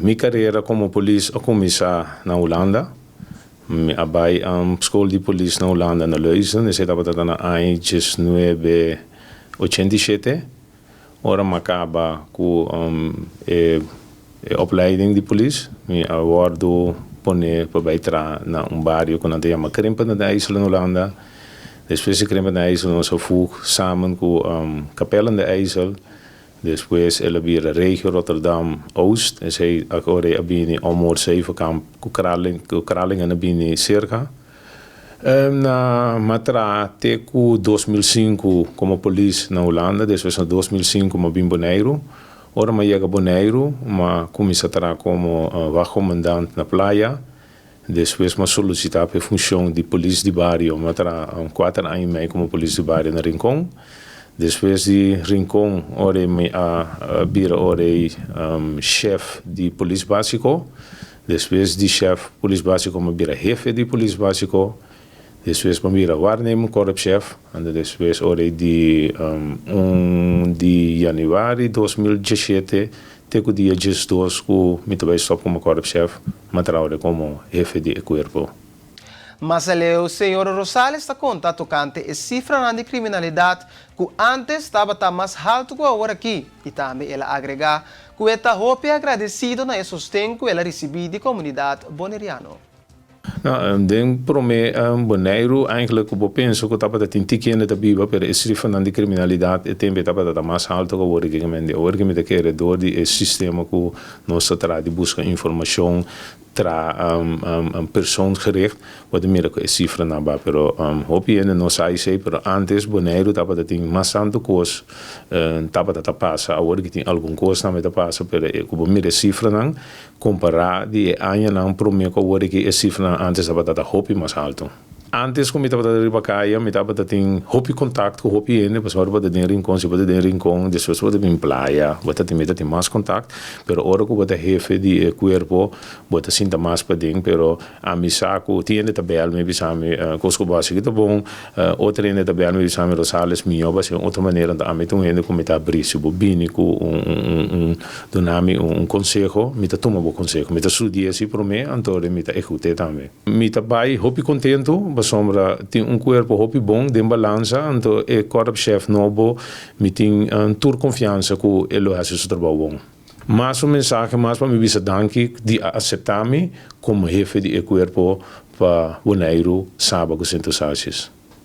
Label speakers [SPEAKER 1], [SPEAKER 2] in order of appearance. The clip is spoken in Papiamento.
[SPEAKER 1] Mi karera komo polis a kuminsá na Hulanda. Mi a bai skol di polis na Hulanda na Leusden, esei tabata ta na aña 1987. Ora mi a kaba ku e opleiding di polis, mi a wòrdu poné pa bai traha na un bario ku nan ta yama Krimpen den IJssel na Hulanda. Despues di Krimpen den IJssel nos a fug samen ku Kapellen den IJssel. Despues el a bira Regio Rotterdam Oost, esei ak ora ei a bini Ommoord Zevenkamp ku ku Kralingen a bini serka. Na m'a traha te ku 2005 komo polis na Hulanda, despues na 2005 m'a bin Boneiru. Ora m'a yega Boneiru m'a kuminsá traha komo wachtcommandant na Playa. Despues m'a solisitá pa e funshon di polis di bario. M'a traha kuater aña i mei komo polis di bario na Rincon. Despues di Rincon ora ei mi a bira ora ei shef di polis básiko. Despues di shef polis básiko m'a bira hefe di polis básiko. Despues m'a bira waarnemend korpschef. Anto despues ora ei di un di yanüari 2017 te ku dia 12 ku mi ta bai stòp komo korpschef, m'a traha komo hefe di e kuerpo.
[SPEAKER 2] Mas aleu, señor Rosales ta konta tokante e sifranan di kriminalidat ku antes tabata mas haltu ku awor aki i tambe el a agregá ku e ta hopi agradesido na e sosten ku el a risibí di komunidat boneriano.
[SPEAKER 1] Nou, den promé Boneiru eigenlijk ku bo pensa ku tabata tin tiki hende ta biba, pero e sifranan di kriminalidat e tempu ei tabata mas haltu ku awor aki. Awor ki mi ta kere dor di e sistema ku nos ta traha di buska informashon, traha persoonsgericht, bo ta mira ku e sifranan ba. Pero hopi hende no sa esei, pero antes Boneiru tabata tin mas tantu kos tabata ta pasa. Awor ki tin algun kos tambe ta pasa, pero ku bo mira e sifranan kompará di e añanan promé ku awor aki, e sifranan antes tabata ta hopi mas haltu. Antes ku mi tabata riba kaya, mi tabata tin hopi kontakto ku hopi hende, pasobra bo ta den Rincon, si bo ta den Rincon, despues bo ta bin Playa, bo ta tin mi ta tin mas kontakto, pero ora ku bo ta hefe di e kuerpo, bo ta sinta mas paden. Pero ami sa ku tin hende ta bèl mi bisa mi kos ku bo hasi ki ta bon, otro hende ta bèl mi bisa mi, "Rosales, mihó bo hasi un otro manera." Anto ami ta un hende ku mi ta abrí, si bo bini ku un un duna mi un konseho, mi ta tuma bo konseho, mi ta studia si promé, anto mi ta ehekut'é tambe. Mi ta bai hopi kontentu pasobra tin un kuerpo hopi bon den balansa, anto e korpschef nobo mi tin tur konfiansa ku e lo hasi su trabou bon. Mas un mensahe mas pa mi bisa danki di a aseptá mi komo hefe di e kuerpo pa Boneiru, Saba ku Sint Eustatius.